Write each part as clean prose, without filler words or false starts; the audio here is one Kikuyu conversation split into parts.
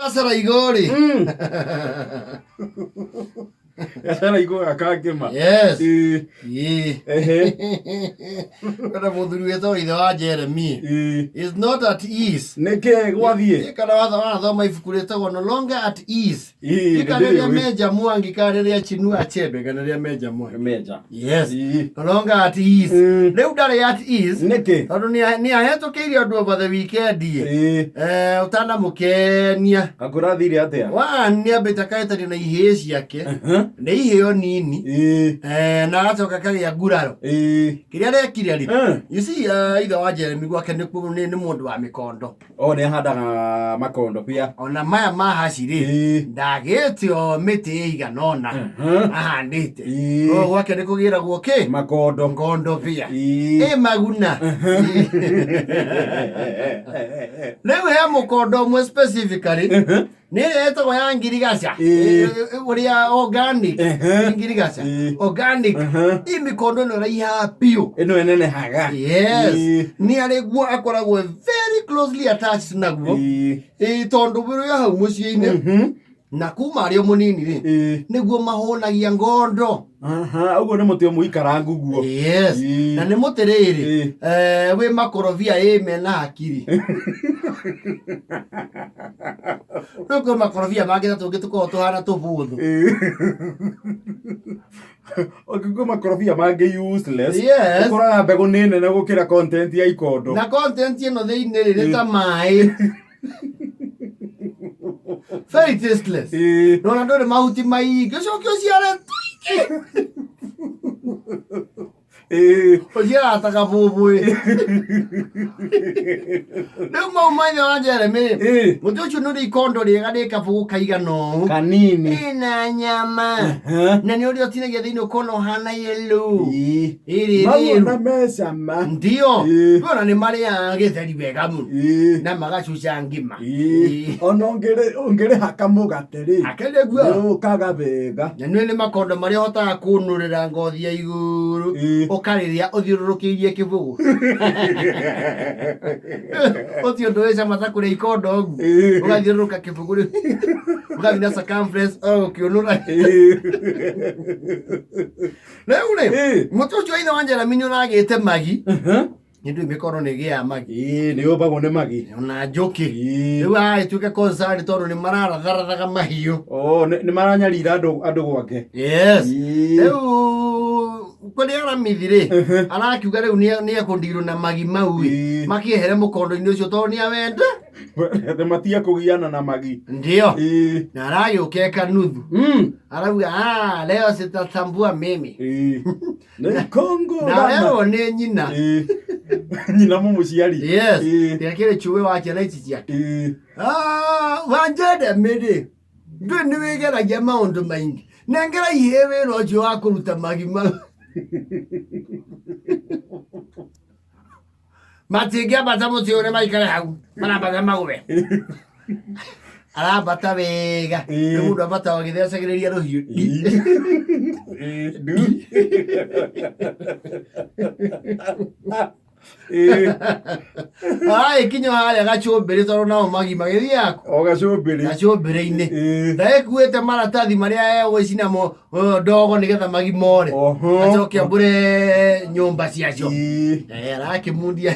Gacara igũrĩ. Gacara igũ gakangĩma. Yes. Ĩĩ. Ĩĩ. Ehe. Kwĩna mũthuri wĩtagwo ithe wa Jeremy. Ĩĩ. Is not at ease. Nĩkĩ gwathiĩ? Kana wathoma ibuku rĩtagwo No Longer at Ease. Ĩĩ, Kana rĩrĩa nĩndĩrĩũĩ. Meja Mwangi kana rĩrĩa Chinua Achebe kana rĩrĩa Meja Mwangi. Meja. Yes. Ĩĩ. No longer at ease. Rĩu ndarĩ at ease. Nĩkĩ? Tondũ nĩ ahetũkĩire ũndũ over the weekend. Ĩĩ. Eh, ũtanamũkenia. Kakũrathire atĩa? One nĩ ambĩte akahĩtania na ihĩĩ ciake. Nĩ ihĩo nini. Ĩĩ. Eh, na agacoka akagĩa nguraro. Ĩĩ. Kĩrĩa arekire rĩ. You see, ithe wa Jeremy gwake nĩ mũndũ wa mĩkondo. O nĩ ahandaga makondo pia. Ona maya ma haci rĩ, Ĩĩ. ndagĩte o mĩtĩ ĩigana ũna ahandĩte. Ĩĩ. Koguo gwake nĩ kũgĩragwo kĩ? Makondo. Ngondo pia. Ĩĩ. Ĩ maguna. Rĩu he mũkondo ũmwe specifically nĩ ĩrĩa ĩtagwo ya ngirigaca. Ĩĩ. Ũrĩa organic. Ngirigaca. Ĩĩ. Organic. Ĩ mĩkondo ĩno ĩraihaga biũ. Ĩno ĩnenehaga. Yes. Ĩĩ. Nĩ arĩ guo akoragwo very closely attached naguo. Ĩĩ. Ĩĩ tondũ wĩrĩ hau mũciĩ-inĩ na kuma arĩ o mũnini rĩ Ĩĩ. nĩguo mahũnagia ngondo. Aha, ũguo nĩ mũtĩ mũikarangu guo. Yes. Ĩĩ. Na nĩ mũtĩ rĩrĩ Ĩĩ. wĩ makorobia ĩ mena hakiri. Rĩu kwĩ makorobia mangĩ ta tũngĩ tũkoragwo tũhana tũbũthũ. Ũngĩkua makorobia mangĩ useless. Yes. Ũkoraga mbegũ nĩ nene gũkĩra content ya ikondo. Na content ĩno thĩinĩ rĩ nĩ ta maĩ. Very tasteless. Ĩĩ. Nona ndũrĩ mahuti maingĩ ũcoke ũciare tũingĩ. Ĩĩ. Ũciaraga ta kabũbũĩ. Rĩu mau maithe wa Jeremy rĩ, Ĩĩ. mũtĩ ũcio nĩ ũrĩ ikondo rĩega rĩ kabũgũ kaigana ũũ. Kanini. Ĩna nyama. Na nĩ ũrĩa ũtinagia thĩinĩ ũkona ũhana yellow. Ĩĩ. Ĩrĩ Mawona rĩru. me cama. Ndio. Ĩĩ. Ona nĩ marĩaga gĩtheri wega mũno. Ĩĩ. Na magacuca ngima. Ĩĩ. Ona ũngĩrĩhaka mũgate rĩ. Akĩrĩ guo. Nĩũkaga wega. Na nĩ nĩ makondo marĩa ũhotaga kũnũrĩra ngothi ya igũrũ Ĩĩ. ũkarĩrĩa ũthiũrũrũkĩirie kĩbũgũ. Ũcio ũndũ wĩ cama ta kũrĩa ikondo ũguo. Ĩĩ. Ũgathiũrũrũka kĩbũgũ rĩu. Ũgathiĩ na circumference o ũkĩũnũra. Ĩĩ. Rĩu rĩ, Ĩĩ. mũtĩ ũcio ithe wa Jeremy nĩ ũragĩte magi. Nĩ ndũĩ mĩkono nĩ ĩgĩaga magi. Ĩĩ, nĩ yũmbagwo nĩ magi. Ona njũkĩ. Ĩĩ. Rĩu agĩtuĩka concern tondũ nĩ mararatharathaga mahiũ. Oh, nĩ maranyarira andũ gwake. Yes. Ĩĩ. Rĩu kũrĩa aramithi rĩ, arakiuga rĩu nĩ ekũndirwo na magi mau ĩ. Ĩĩ. Makĩehere mũkondo-inĩ ũcio tondũ nĩ awenda. Nĩ matige kũgiana na magi. Ndio. Ĩĩ. Na aragĩũka eka nuthu. Arauga, ah, leo sitatambua mimi. Ĩĩ. Nĩ Kongo. Na arerwo nĩ nyina. Ĩĩ. Nyina mũmũciari. Yes. Ĩĩ. Ndĩakĩrĩ chuwe wa ciana ici ciake. Ĩĩ. Ah, wanjende mĩrĩ. Ndũĩ nĩ wĩgeragia maũndũ maingĩ. Nengera ihĩĩ wĩra ũcio wa kũruta magi mau. Matingĩambata mũtĩ ũrĩa maikare hau. Marambata magũre. Arambata wega. Ĩĩ. Nĩ mũndũ ambataga agĩthecagĩrĩria rũhiũ. Ĩĩ. Ndu. Ĩĩ. Aragĩkinya harĩa gacũmbĩrĩ tondũ nao magi magĩthiaga kũ? O gacũmbĩrĩ. Gacũmbĩrĩ-inĩ. Ĩĩ. Na ĩkuĩte maratathi marĩa egũcina mo ndogo nĩgetha magi more. Oho. Acoke ambũre nyũmba ciacio. Ĩĩ. Eh, arakĩmundia.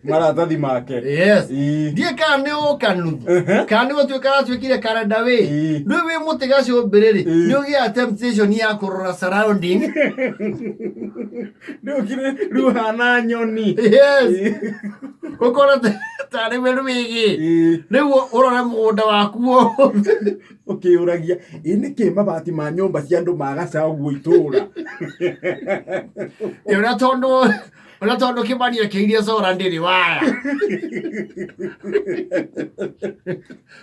Maratathi make. Yes. Ĩĩ. Ndiĩ kana nĩ ũkanuthu. Kana nĩ gũtuĩka aratuĩkire karenda wĩ. Ĩĩ. Rĩu wĩ mũtĩ gacũmbĩrĩ rĩ, Ĩĩ. nĩ ũgĩaga temptation ya kũrora surrounding. Rĩu kire rĩu hana nyoni. Yes. Ĩĩ. Ũkona tarĩ we rwĩgĩ. Ĩĩ. Rĩu ũrore mũgũnda waku wothe. Ũkĩũragia ĩ nĩkĩ mabati ma nyũmba cia andũ magaca ũguo itũra. Ĩ ũrĩa tondũ Kĩmani ekĩirie cora ndĩrĩ waya.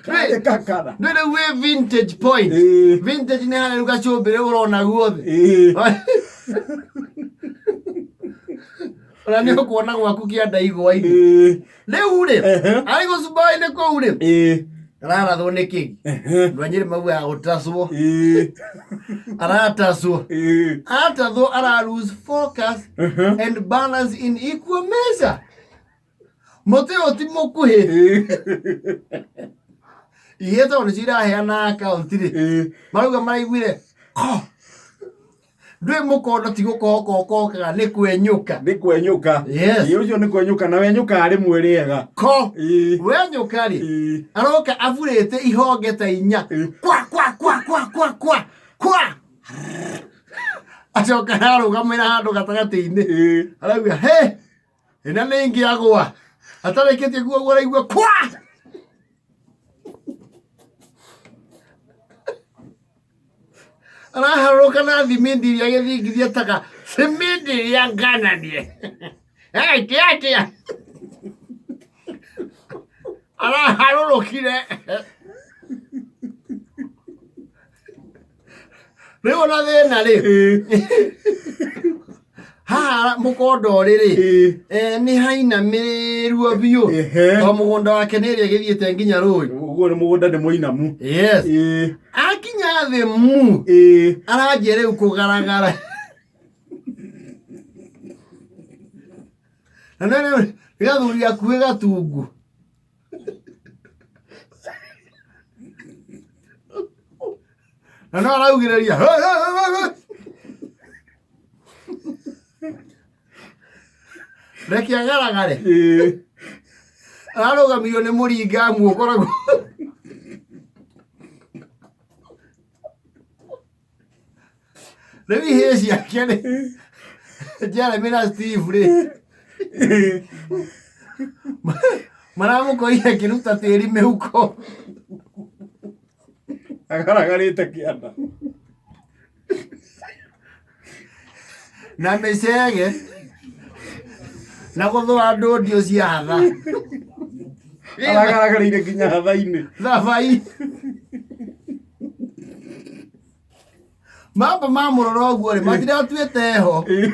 Karĩ kakara. Ndũĩ rĩu wĩ vintage point. Ĩĩ. Vintage nĩ harĩa rĩu gacũmbĩrĩ ũrona guothe. Ĩĩ. Ona nĩ ũkuona gwaku kĩanda igwa-inĩ. Ĩĩ. Rĩu rĩ, Ehe. arĩ gũcumbainĩ kũu rĩ, Ĩĩ. ararathwo nĩ kĩgi. Ehe. Andũ a Nyĩrĩ maugaga gũtacwo. Ĩĩ. Aratacwo. Ĩĩ. Atathwo ara lose focus Ehe. and balance in equal measure. Mũtĩ ũyũ ti mũkuhĩ. Ĩĩ. Ihĩĩ tondũ nĩcio iraheana akaunti rĩ, Ĩĩ. marauga maraiguire ko ndwĩ mũkondo ti gũkohoka ũkohokaga nĩ kwenyũka. Nĩ kwenyũka. Yes. Ĩĩ, ũcio nĩ kwenyũka na wenyũka rĩmwe rĩega. Ko Ĩĩ. wenyũka rĩ, Ĩĩ. aroka aburĩte ihonge ta inya, Ĩĩ. kwa kwa kwa kwa kwa kwa kwa, acoka ararũgamĩra handũ gatagatĩ-inĩ, Ĩĩ. arauga he ĩna nĩ ingĩagwa, atarĩkĩtie kuo ũguo araigua kwa araharũrũka na thimindi iria gĩthingithia taka cimindi iria ngananie atĩa atĩa araharũrũkire rĩu ona thĩna rĩ, haha mũkondo ũrĩ rĩ, Ĩĩ. Nĩ hainamĩrĩrwo biũ, Ehe. to mũgũnda wake nĩ ĩrĩa ĩgĩthiĩte nginya rũĩ. Ũguo nĩ mũgũnda nĩ mũinamu. Yes. Ĩĩ. Akinya thĩ mu, Ĩĩ. aranjia rĩu kũgaragara na nĩ gathuri gakuhĩ gatungu. Na no araugĩrĩria "Hey, hey, hey, hey, hey." Reke agaragare. Ĩĩ. Ararũgamirio nĩ mũringamu ũkoragwo rĩu ihĩĩ ciake rĩ, Jeremy na Steve rĩ, Ĩĩ. maramũkorire akĩruta tĩri mĩhuko. Agaragarĩte kĩanda. Na mĩcege na gũthũa ndũndiũ cia hatha. Aragaragarĩire nginya hatha-inĩ. Thabai mamba mamũrora ũguo rĩ, matiratuĩte ho. Ĩĩ.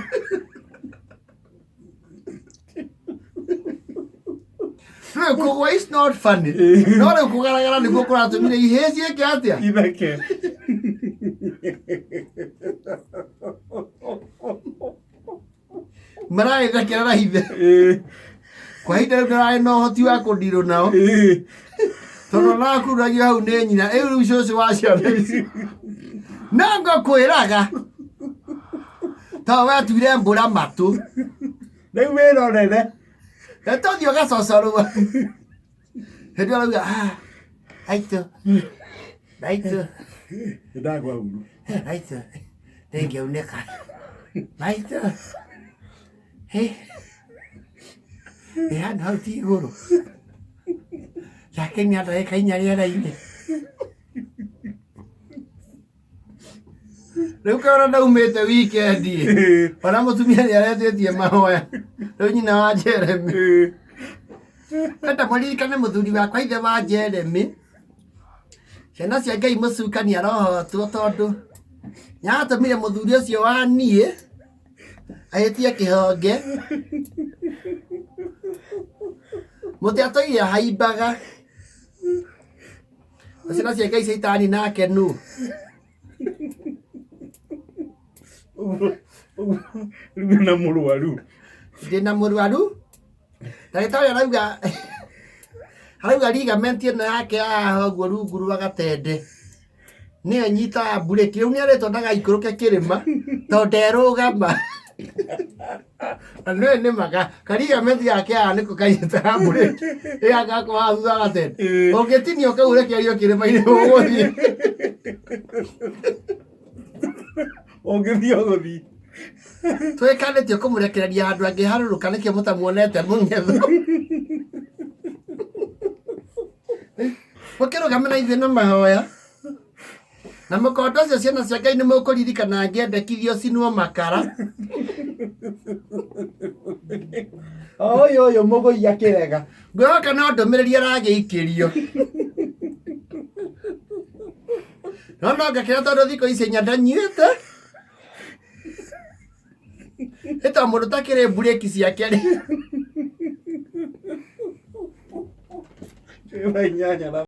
Rĩu kũgwa is not funny, no rĩu kũgaragara nĩguo kũratũmire ihĩĩ ciĩke atĩa? Itheke. Maragĩthekerera ithe. Ĩĩ. Kwa ihinda rĩu ndararĩ na ũhoti wa kũndirũ nao, Ĩĩ. tondũ arakururagio hau nĩ nyina ĩu rĩu cũcũ wa ciana ici no ngũkwĩraga to wetuire mbũra matũ. Rĩu wĩrorere. Tũthiĩ ũgacocorwo hĩndĩ ĩyo arauga, "Ah, aitũ maitũ." Ndagwa uru. Maitũ ndĩngĩaunĩka maitũ. Hĩ, ĩ handũ hau ti igũrũ ndakenia ndagĩka inya rĩera-inĩ. Rĩu kaona ndaumĩte wikendi, ona mũtumia nĩ aretĩtie mahoya rĩu nyina wa Jeremy. Ĩĩ. Enda mũririkane mũthuri wakwa, ithe wa Jeremy. Ciana cia Ngai, mũcukani arohotwo tondũ nĩaratũmire mũthuri ũcio wa niĩ ahĩtie kĩhonge mũtĩ atũire haimbaga. Na ciana cia Ngai, caitani nake nũ? Ũguo ũguo rĩu na mũrwaru. Ndĩna mũrwaru, ndagĩtarĩ arauga ligament ĩno yake ya haha ũguo rungu rwa gatende nĩyo ĩnyitaga mburĩki. Rĩu nĩerĩtwo ndagaikũrũke kĩrĩma tondũ nderũgama. Na nĩũĩ nĩma kaligament gake haha nĩko kanyitaga mburĩki ĩgaka haha thutha wa gatende. Ĩĩ. Ũngĩtinio kau ũrekererio kĩrĩma-inĩ ũgũthiĩ. Ũngĩthiĩ ũgũthiĩ. Twĩkanĩtio kũmũrekereria handũ angĩharũrũka, nĩkĩo mũtamuonete mũng'etho. Mũkĩrũgame na ithuĩ na mahoya na mũkondo ũcio, ciana cia Ngai, nĩ mũkũririkana ngĩendekithio cinwo makara. Ũyũ ũyũ mũgũi akĩrega. Ngwĩhoka no ndũmĩrĩri aragĩikĩrio, no no ngakĩra tondũ thikũ ici inya ndanyuĩte ĩta mũndũ takĩrĩ mburĩki ciake rĩ. Thaa 8 na